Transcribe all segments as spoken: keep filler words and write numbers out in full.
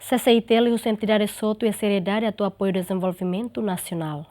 C C I T L husu entidades hotu iha seriedade atu apoiu dezenvolvimentu nasionál.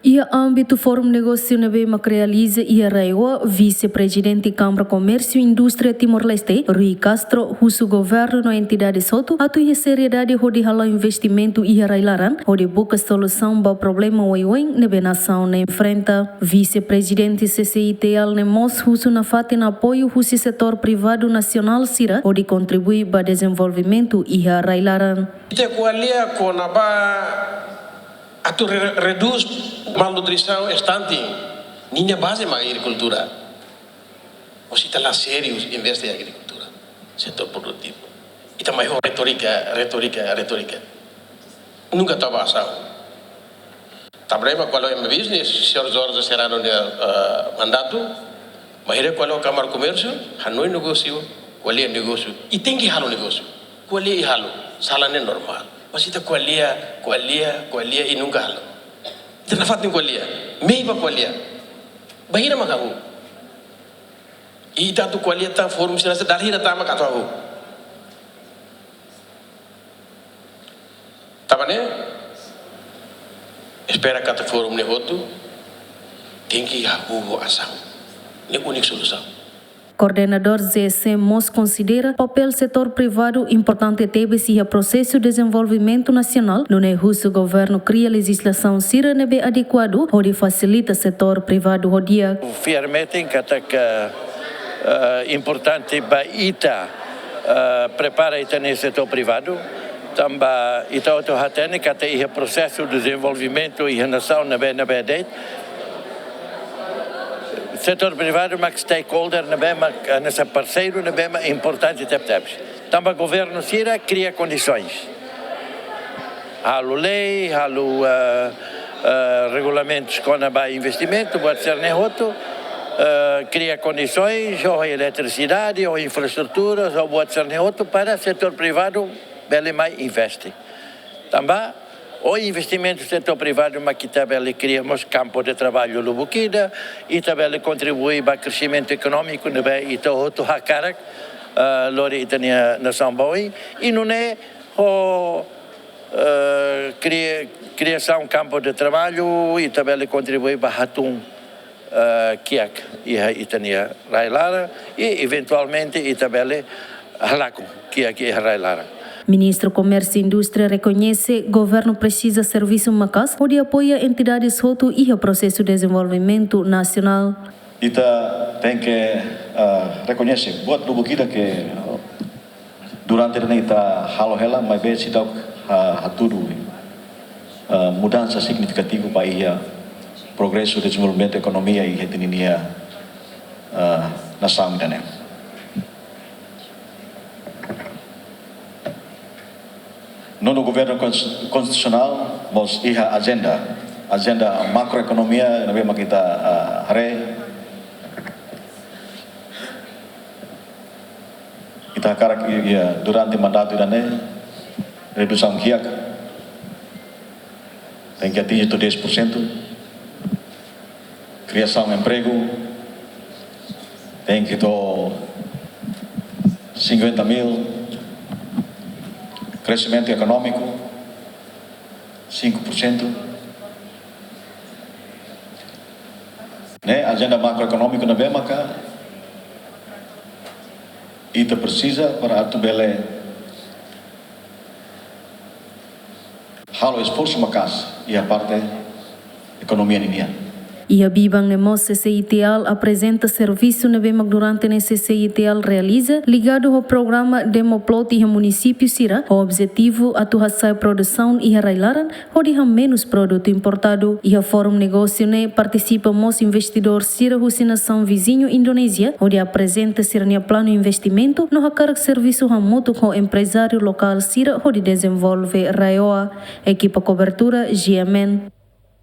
Iha ámbitu Fórum Negósiu ne'ebé mak realiza iha RAEOA, Vise-Prezidente Kámara Komérsiu Indústria Timor-Leste, Rui Castro, husu governu no entidades hotu atu iha seriedade hodi hala'o investimentu iha rai-laran, hodi buka solusaun ba problema oioin ne'ebé nasaun ne'e enfrenta. Vise-Prezidente C C I T L ne'e mós husu nafatin apoiu husi setór privadu nasionál sira hodi kontribui ba dezenvolvimentu iha rai-laran. Ita ko'alia kona-ba atu re-, redús malnutrisaun, stunting. Ninia baze mak agrikultura. Mas ita la sériu investe iha agrikultura, setór produtivu. Ita mai ho retórika, retórika, retórika. Nunka tau ba asaun. Tanba ne'e mak ko'alia ho M B Business, señór Jorge Serrano nia, eh, mandatu, bainhira ko'alia ho Kámara Komérsiu, hanoin negósiu, ko'alia negósiu, i tenke halo negósiu. Ko'alia i halo, sala ne'e normál. Mas ita ko'alia, ko'alia, ko'alia i nunka halo. Ita nafatin ko'alia, mehi ba ko'alia. Bainhira mak hahú. I ita atu ko'alia tan fórum sira-ne'e dala ida tama atu hahú. Tanba ne'e, espera katak fórum ne'e hotu tenke hahú ho asaun. Ne'e úniku solusaun. Koordenadór Z S M mós konsidera papél setór privadu importante tebes iha prosesu dezenvolvimentu nasionál, nune'e husu governu kria lejizlasaun sira ne'ebé adekuadu hodi fasilita setór privadu ho di'ak. Fiar metin katak, eh, importante ba ita, eh, prepara ita-nia setór privadu, tanba ita hotu hatene katak iha prosesu dezenvolvimentu iha nasaun ne'ebé, ne'ebé de'it, setór privadu mak stakeholder ne'ebé mak, eh, hanesan parseiru ne'ebé mak importante tebetebes. Tanba governu sira kria kondisoens. Halo lei, halo, eh, eh, regulamentus kona-ba investimentu, buat sira-ne'e hotu, eh, kria kondisoens, ho eletrisidade, ho infraestruturas, ho buat sira-ne'e hotu para setór privadu bele mai investe. Tanba ho investimentu setór privadu mak ita bele kria mós kampu de traballu lubuk ida, ita bele kontribui ba kreximentu ekonómiku ne'ebé ita hotu hakarak, eh, lori ita-nia nasaun ba oin. I nune'e ho, eh, kria-, kriasaun kampu de traballu, ita bele kontribui ba hatún, eh, kiak iha ita-nia rai-laran, i eventualmente ita bele halakon kiak iha rai-laran. Ministru Komérsiu i Indústria rekoñese governu presiza servisu maka'as hodi apoia entidades hotu iha prosesu dezenvolvimentu nasionál. Ita tenke, ah, rekoñese buat lubuk ida ke, ah, durante ne'e ita halo hela, maibé seidauk ha-, hatudu, ah, mudansa signifikativu ba iha progresu dezenvolvimentu ekonomia iha ita-nia, ah, nasaun ida-ne'e. Nonu Governu Kons-, Konstitusionál mós iha ajenda, ajenda makroekonomia ne'ebé mak ita, ah, haree. Ita hakarak i-, iha durante mandatu ida-ne'e, redusaun kiak tenke atinje to'o dez por cento. Kriasaun empregu tenke to'o cinquenta mil. Kreximentu ekonómiku, cinco por cento. Ne'e ajenda makroekonómiku ne'ebé maka ita presiza para atu bele halo esforsu maka'as iha parte ekonomia ninian. Iha biban ne'e mós C C I T L aprezenta servisu ne'ebé mak durante ne'e C C I T L realiza ligadu ho programa Demoplot iha munisípiu sira, ho objetivu atu hasa'e produsaun iha rai-laran hodi han menus produtu importadu. Iha fórum negósiu ne'e partisipa mós investidór sira husi nasaun viziñu Indonézia, hodi aprezenta sira-nia planu investimentu no hakarak servisu hamutuk ho emprezáriu lokál sira hodi dezenvolve RAEOA. Ekipa kobertura, G M N.